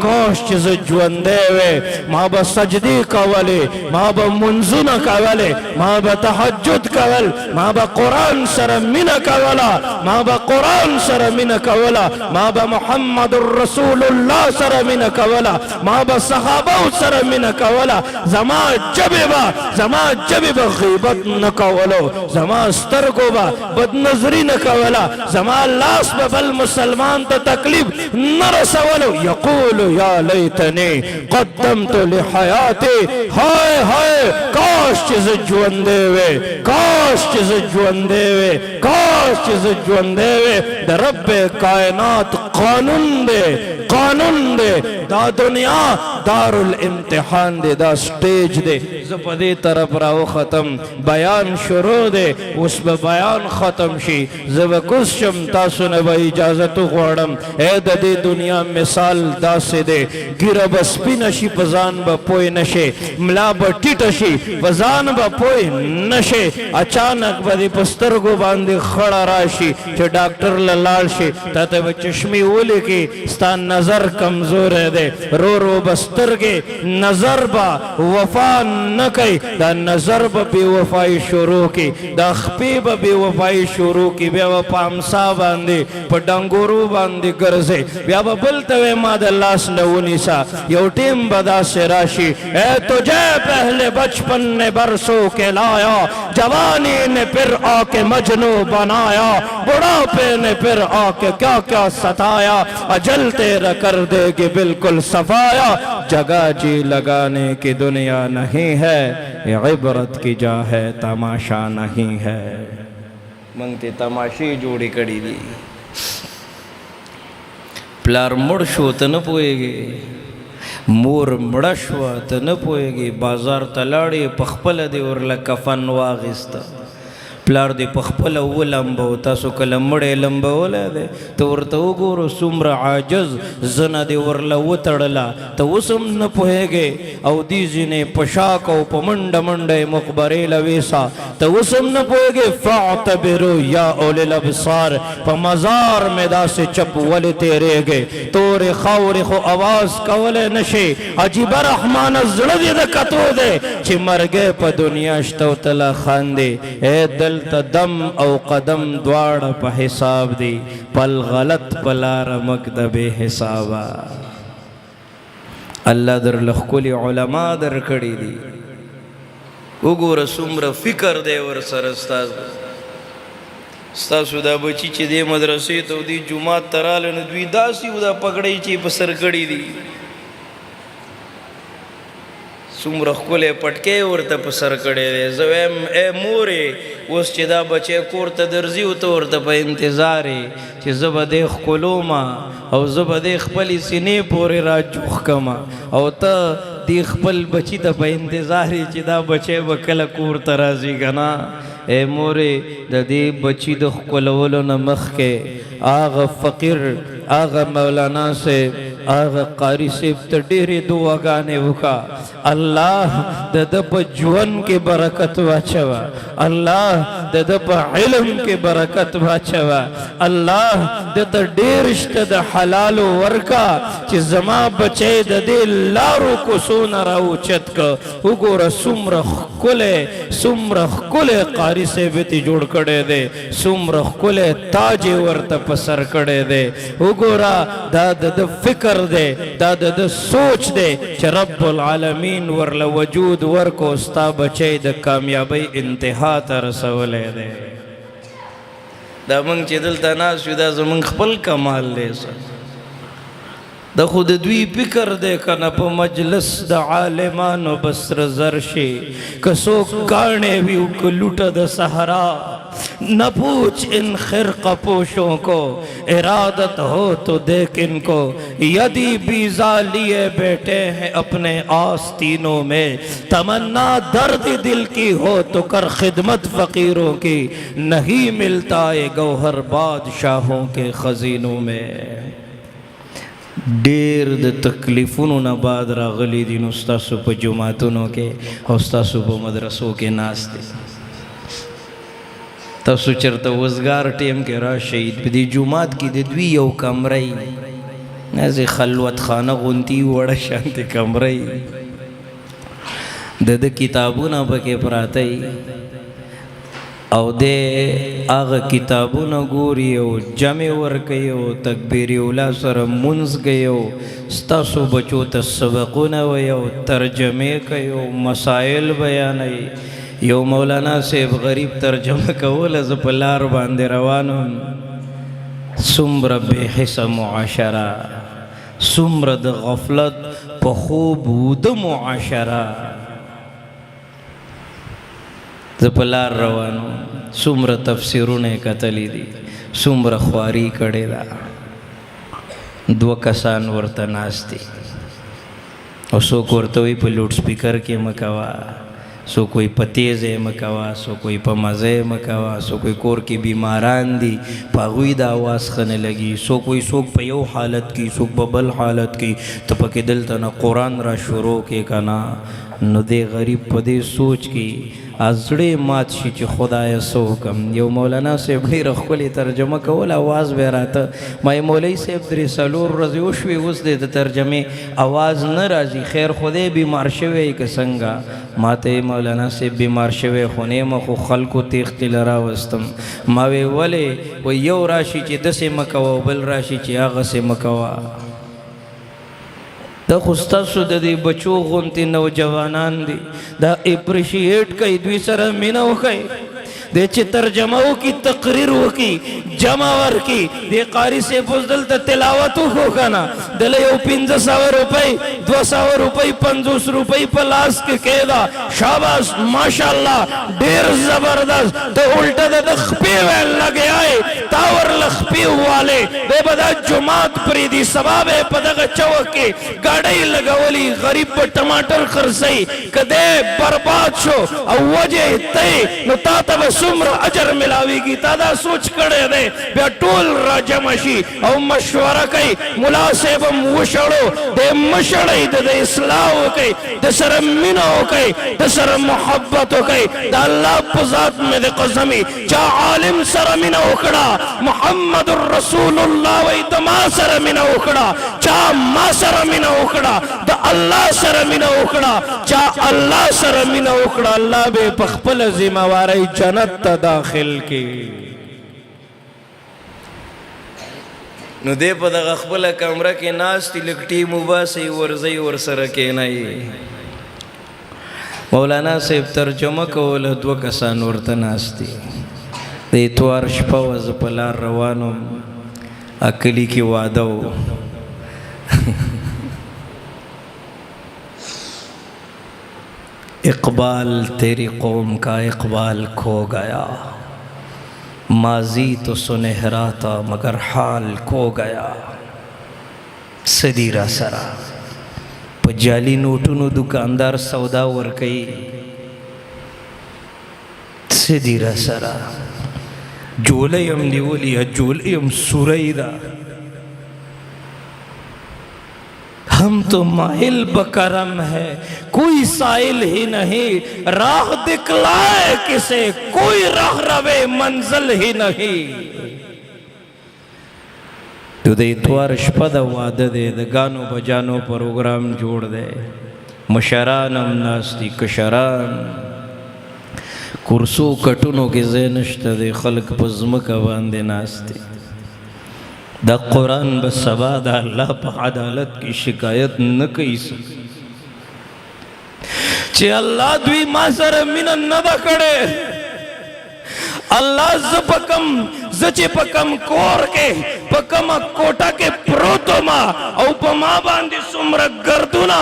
کاش چې زه ژوندی وی، ما به سجدې کولې، ما به لمونځونه کولې، ما به تهجد کول، ما به قرآن سره مینه کوله، ما به قرآن سره مینه کوله، ما به محمد رسول الله سره مینه کوله، ما به صحابه سره مینه کوله، زما ژبې به زما ژبې به غیبت نه کولو، زما سترګو به بدنظري نه کوله، زما لاس به بل مسلمان ته تکلیف نه رسولو. یقول یا لیتنی قدمت لحیاتی، های های کاش چې زه ژوندی وی، کاش چې زه ژوندی وی، کاش چې زه ژوندی وی. د رب کائنات قانون دی، قانون دی. دا دنیا دار الامتحان دی، دا سټیج دی. زه په دې طرف راوختم، بیان شروع دی، اوس به بیان ختم شي، زه به کوز شم، تاسو نه به اجازت وغواړم. ای د دې دنیا مثال داسې دی، ږیره به سپینه شي، په ځان به پوه نه شي، ملا به ټیټه شي، په ځان به پوه نه شي، اچانک به دې په سترګو باندې خړه راشي، چې ډاکټر له لاړ شي تا ته به چشمې ولیکي، ستا نظر کمزوری دی. رو رو به سترګې نظر به وفا نه کوي، دا نظر به بې وفایي شروع کړي، دا خپې به بې وفایي شروع کړي، بیا به په امسا باندې په ډنګورو باندې ګرځي، بیا به بل ته وایي ما د لاس نه ونیسه. یو ټیم به داسې راشي، اے تجھے پہلے بچپن نے برسوں کے لایا، جوانی نے پھر آ کے مجنو بنایا، بڑھاپے نے پھر آ کے کیا کیا ستایا، اجل تیرا کر دے گی بالکل صفایا، جگہ جی لگانے کی دنیا نہیں ہے، یہ عبرت کی جا ہے تماشا نہیں ہے. مونږ ته تماشې جوړې کړې دي. پلار مړ شو ته نه پوهېږې، مور مړه شوه ته نه پوهېږې، بازار ته لاړې په خپله دې ورله کفن واخیسته، پلار دې په خپله ولمبو. تاسو کله مړی لمبولی دی؟ ته ورته وګورو څومره عاجز، زنه دې ورله وتړله، ته اوس هم نه پوهېږې، او دې ځینې په شاک او په منډه منډه یې مقبرې له ویسه، ته اوس هم نه پوهېږې. فاعتبرو یا اولی الابصار، په مزار مې داسې چپ ولې تېرېږې؟ تورې خاورې خو اواز کولی نه شي. عجیبه رحمانه زړه دې د کتو دی چې مرګی په دنیا شته او ته لا خاندې. ای دلته دم او قدم دواړه په حساب دي، پل غلط په لاره مه ږده بې حسابه. الله در له ښکلي علما درکړي دي، وګوره څومره فکر دی ورسره. ستاسو دا بچي چې دې مدرسې ته او دې جومات ته راغله، نو دوی داسې وو دا پګړۍ چې په سر کړي دي، څومره ښکلی پټکی ورته په سر کړی دی. زه وایم ای مورې، اوس چې دا بچی کور ته درځي او ته ورته په انتظار یې چې زه به دې ښکلوم او زه به دې خپلې سینې پورې راجوخ کړم، او ته دې خپل بچي ته په انتظار یې چې دا بچی به کله کور ته راځي که نه. ای مورې، د دې بچي د ښکلولو نه مخکې هغه فقیر، هغه مولانا صاحب، هغه قاري صاحب ته ډېرې دعاګانې وکړه. الله د ده په ژوند کې برکت واچوه، الله د ده په علم کې برکت واچوه، الله د ته ډېر شته د حلالو ورکا چې زما بچی د دې لارو کوڅو نه راوچت که. وګوره څومره ښکلی، څومره ښکلی قاري صاحب یې جوړ کړی دی، څومره ښکلی تاج یې ورته په سر کړی دی. وګوره دا د ده فکر دی، دا د ده سوچ دی چې رب العالمین ورله وجود ورکو، ستا بچی د کامیابۍ انتها ته رسولی دی. دا موږ چې دلته ناست یو، دا زموږ خپل کمال دی. د خو د دوی فکر دی که نه، په مجلس د عالمانو به سره زر شي، که څوک کاڼی وي او که لوټه د صحرا. نہ پوچھ ان خرقہ پوشوں کو، ارادت ہو تو دیکھ ان کو، یدی بیضا لیے بیٹھے ہیں اپنے آستینوں میں، تمنا درد دل کی ہو تو کر خدمت فقیروں کی، نہیں ملتا یہ گوہر بادشاہوں کے خزینوں میں. ډیر د تکلیفونو نه بعد راغلي دي، نو ستاسو په جوماتونو کې او ستاسو په مدرسو کې ناست دي. تاسو چېرته وزګار ټیم کې راشئ، په دې جومات کې د دوی یو کمره وي. داسې خلوت خانه غوندي وړه شانتې کمره د ده کتابونه پکې پراته او دی هغه کتابونه ګوري او جمع ورکوي او تکبیر اولا سره مونځ کوي او ستاسو بچو ته سبقونه وایي او ترجمې کوي او مسایل بیانوي. یو مولانا صاحب غریب ترجمه کوله، زه په لار باندې روان وم. څومره بې حسه معاشره، څومره د غفلت په خوب وده معاشره. زه په لار روان وم، څومره تفسیرونه یې کتلي دي، څومره خواري کړې ده. دوه کسان ورته ناست دي او څوک ورته وایي په لوډ سپیکر کې مه کوه، څوک وایي په تیزه یې مه کوه، څوک وایي په مزه یې مه کوه، څوک وایي کور کې بیماران دي په هغوی د اواز ښه نه لګي، څوک وایي څوک په یو حالت کې، څوک په بل حالت کې، ته پکې دلته نه قرآن را شروع کې که نه. نو دی غریب په دې سوچ کې زړه یې مات شي چې خدایه څه وکړم. یو مولانا صاحب ډېره ښکلې ترجمه کوله، اواز به یې راته. ما یې مولوي صاحب درې څلور ورځې وشوې اوس دې د ترجمې اواز نه راځي، خیر خو دی بیمار شوی که څنګه؟ ما ته یې مولانا صاحب بیمار شوی خو نه یم، خو خلکو تېښتې له راوستم. ما وی ولې؟ وایي یو راشي چې داسې مه کوه او بل راشي چې هغسې مه کوه. دا خو ستاسو د دې بچو غونتې نوجوانان دي، دا اپریشیټ کوي، دوی سره مینه وکړئ. د چې ترجمه وکړي، تقریر وکړي، جمع ورکړي. د قاري صاحب اوس دلته تلاوت وکړو که نه، دله یو 500 روپۍ، 200 روپۍ، 50 روپۍ په لاس کې کېده. شاباس، ماشاءالله، ډېر زبردست. ته الټه د ده خپې ویل لګیا یې، تا ورله خپې ووالې، دی به دا جومات پرېږدي، سبا به یې په دغه چوک کې ګاډۍ لګولي، غریب به ټماټر خرڅوي. که دی برباد شو او وجه یې ته یې، نو تا ته به څومره اجر ملاویږي؟ تا دا سوچ کړی دی؟ بیا ټول راجمع شي او مشوره کوي، ملا صاحب هم وشړو. دی مه شړئ، د ده اصلاح وکړئ، د سره مینه وکړئ، د سره محبت وکړئ. د الله په ذات مې د قسم، چا عالم سره مینه وکړه، محمد رسول الله وایي د ما سره مینه وکړه، چا ما سره مینه وکړه د الله سره مینه وکړه، چا الله سره مینه وکړه الله به په خپله ذمه وارۍ جنت ته داخل کړي. نو دی په دغه خپله کمره کې ناست دي، لږ ټیم وباسئ، ورځئ ورسره کښېنئ. مولانا صاحب ترجمه کوله، دوه کسان ورته ناست دي. د اتوار شپه وه، زه په لار روان وم، کلي کې واده و. اقبال تیری قوم کا اقبال کھو گیا، ماضی تو سنہرا تھا مگر حال کھو گیا. څه دي راسره؟ په جعلي نوټونو دکاندار سودا ورکوي. څه دي راسره؟ جولۍ هم نیولې، جولۍ هم سورۍ ده. ہم تو مائل بکرم ہے، کوئی سائل ہی نہیں، راہ دکھلائے کسے، کوئی راہ روے منزل ہی نہیں. نو د اتوار شپه د واده دی، د ګانو بجانو پروګرام جوړ دی، مشران هم ناست دي، کشران. کرسو کټونو کې ځای نشته دی، خلک په ځمکه باندې ناست دي. دا قرآن به سبا د الله په عدالت کې شکایت نه کوي چې الله دوی ما سره مینه نه ده کړې. الله زه په کوم، زه چې په کوم کور کې، په کومه کوټه کې پروت وم او په ما باندې څومره ګردونه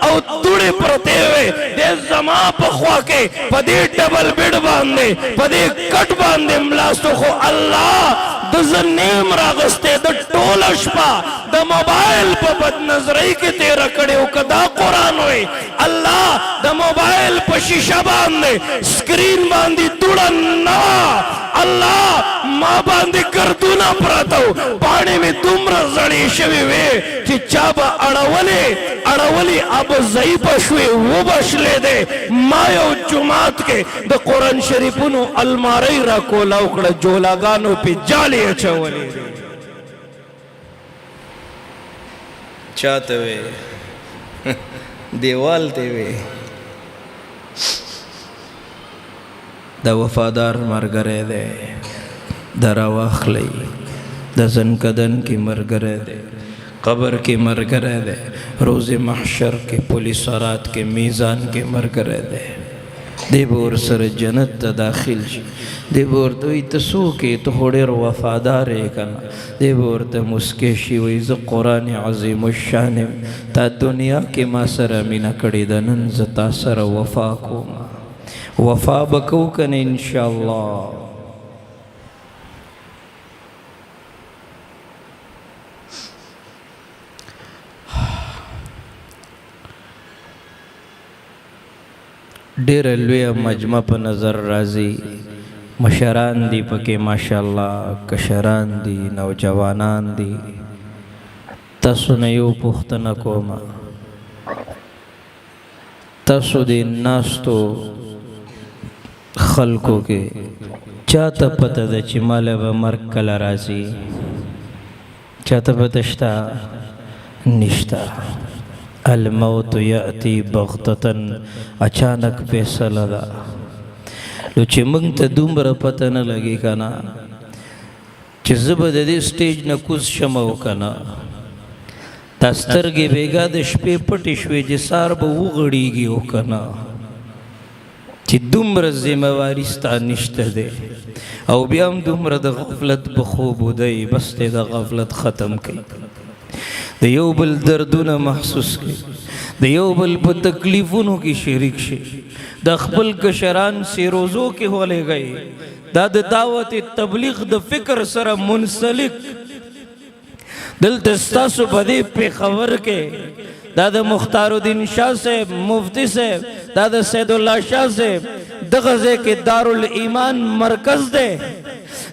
او دوړې پرتې وې، دی زما په خوا کې په دې ډبل بیډ باندې، په دې کټ باندې ملاستو. خو الله د زه نیم راغستې، د ټوله شپه د موبایل په بدنظرۍ کې تېره کړې. او که دا قرآن وی، الله د موبایل په شیشه باندې، سکرین باندې دوړه نه وه، الله ما باندې ګردونه پراته وو، پاڼې مې دومره زړې شوې وې چې چا به اړولې اړولې اب ضعیفه شوې، وبه شلېدې. ما یو جومات کې د قرآن شریفونو المارۍ را کولاو کړه، جولاګانو پې جالې اچولې. چاته وې؟ دیوال ته وې. دا وفادار مرګره دی، دا راواخلئ. د ځنکدن کې مرګره دی، قبر کې مرګره دی، روز محشر کې، پولیس سرات کې، میزان کې مرګره دی. دی به ورسره جنت ته داخل شي. دی به ورته وایي ته څوک یې؟ ته خو ډېر وفادار یې که نه؟ دی به ورته موسکی شي، وایي زه قرآن عظیم الشان یم، تا دنیا کې ما سره مینه کړې ده، نن زه تا سره وفا کوم. وفا به کوو که نه انشاءالله؟ ډېره لویه مجمع په نظر راځي، مشران دي پکې ماشاءالله، کشران دي، نوجوانان دي. تاسو نه یو پوښتنه کوم، تاسو دې ناستو خلکو کې چاته پته ده چې ماله به مرګ کله راځي؟ چاته پته شته؟ نشته. الموت یأتی بغتتن، اچانک فیصله ده. نو چې موږ ته دومره پته نه لګي که نه چې زه به د دې سټیج نه کوز شم او که نه، دا سترګې بېګا د شپې پټې شوې چې سهار به وغړېږي او که نه، چې دومره ذمه واري ستا نشته دی او بیا هم دومره د غفلت په خوب وده یې، بس دی د غفلت ختم کړي، د یو بل دردونه محسوس کړي، د یو بل په تکلیفونو کې شریک شي، د خپل کشران سیروزو کې ولېږئ، دا د دعوت تبلیغ د فکر سره منسلک. دلته ستاسو په دې پېښور کې دا د مختار الدین شاه صاحب مفتی صاحب، دا د سید الله شاه صاحب دغه ځای کې دارالایمان مرکز دی،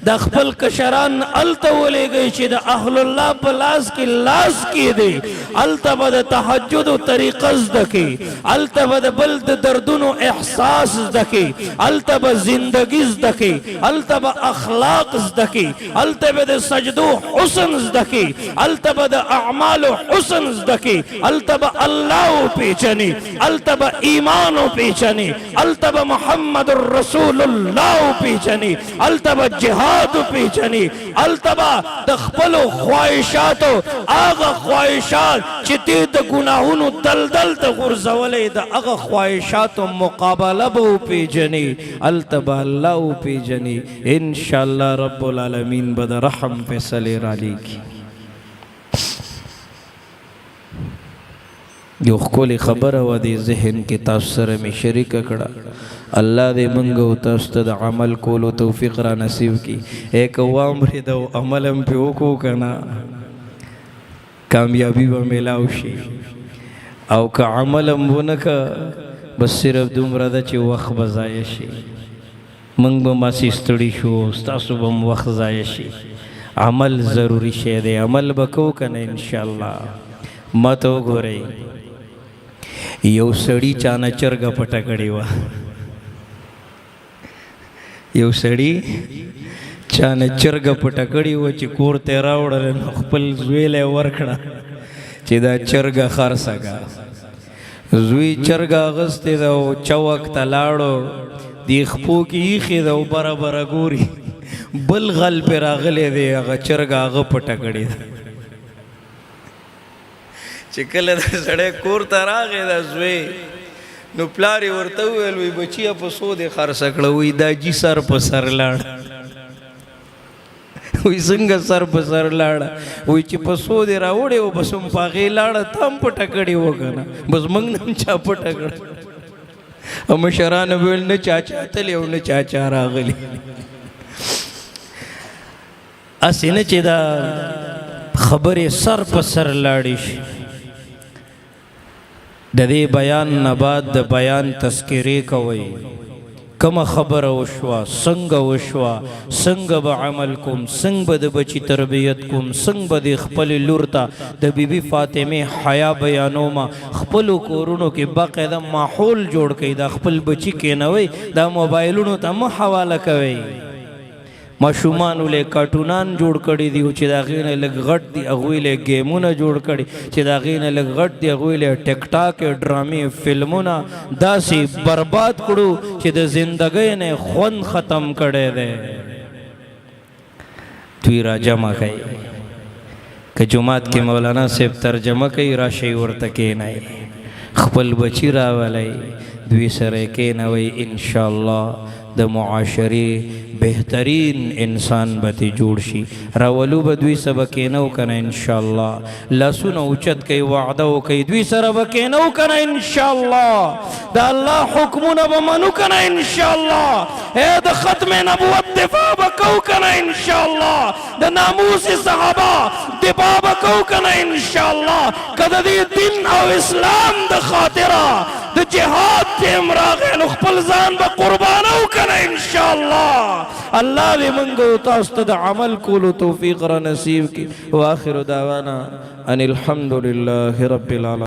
د خپل کشران هلته ولېږئ چې د اهل الله په لاس کې لاس کېدي، هلته به د تهجدو طریقه زده کړي، هلته به د بل د دردونو احساس زده کړي، هلته به زندګي زده کړي، هلته به اخلاق زده کړي، هلته به د سجدو حسن زده کړي، هلته به د اعمالو حسن زده کړي، هلته به الله وپېژني، هلته به ایمان وپېژني، هلته به محمد رسول الله وپېژني، هلته به جهاد وپېژني، هلته به د خپلو خواهشاتو هغه خواهشات چې دې د ګناهونو دلدل ته غورځولی د هغه خواهشاتو مقابله به وپېژني، هلته به الله وپېژني. ان شاء الله رب العالمین به د رحم فیصلې رالیږي. یو ښکلې خبره وه دې ذهن کې تاسو سره مې شریکه کړه. الله دې مونږ او تاسو ته د عمل کولو توفیق را نصیب کړي. ای که وامرېده او عمل هم پرې وکړو که نه، کامیابي به میلاو شي، او که عمل هم ونه که بس صرف دومره ده چې وخت به ضایع شي. مونږ به ماسې ستړي شو، ستاسو به هم وخت ضایع شي. عمل ضروري شی دی، عمل به کوو که نه انشاءالله. ما ته وګورئ، یو سړي چانه چرګه پټه کړې وه، یو سړي چانه چرګه پټه کړې وه چې کور ته یې راوړله، نو خپل زوی له یې ورکړه چې دا چرګه خرڅه کړه. زوی چرګه اخیستې ده او چوک ته لاړو، دې خپو کې ایښې ده او بره بره ګوري، بل غل پرې راغلی دی، هغه چرګه هغه پټه کړې ده. چې کله دا سړی کور ته راغی دا زوی، نو پلار یې ورته وویل، وایي بچیه په څو دې خرڅه کړه؟ وایي دا جي سر په سر لاړ. وایي څنګه سر په سر لاړه؟ وایي چې په څو دې راوړې و بس هم په هغې لاړه، تا هم پټه کړې وه که نه، بس موږ نه هم چا پټه کړه. او مشرانو به ویل نه چاچا تللی او نه چاچا راغلی. هسې نه چې دا خبرې سر په سر لاړې شي. د دې بیان نه بعد د بیان تذکرې کوئ، کومه خبره وشوه، څنګه وشوه، څنګه به عمل کوم، څنګه به د بچي تربیت کوم، څنګه به د خپلې لور ته د بیبي فاطمې حیا بیانوم. خپلو کورونو کې باقاعده ماحول جوړ کړئ، دا خپل بچي کېنوئ، دا موبایلونو ته مه حواله کوئ. ماشومانو له کارټونان جوړ کړي دي، چې د هغې نه لږ غټ دي هغوی له ګیمونه جوړ کړي، چې د هغې نه لږ غټ دي هغوی له ټیک ټاک ډرامې فلمونه داسې برباد کړو چې د زندګۍ نه خوند ختم کړی دی. دوی را جمع کوي، که جومات کې مولانا صاحب ترجمه کوي راشئ ورته کښېنئ، خپل بچي راولئ، دوی سره کښېنوئ، انشاءالله د معاشرې بهترین انسان به ترې جوړ شي. راولو به دوی سره به کښېنو که نه انشاءالله؟ لاسونه اوچت کوي، وعده وکړئ، دوی سره به کښېنو که نه انشاءالله؟ د الله حکمونه به منو که نه انشاءالله؟ ای د ختم نبوت دفاع به کوو که نه انشاءالله؟ د ناموس صحابه دفاع به کوو که نه انشاءالله؟ که د دې دین او اسلام د خاطره د جهاد ټیم راغی نو خپل ځان به قربانو که نه انشاءالله؟ الله دې موږ او تاسو ته د عمل کولو توفیق را نصیب کړي. واخر دعوانا ان الحمد لله رب العالمین.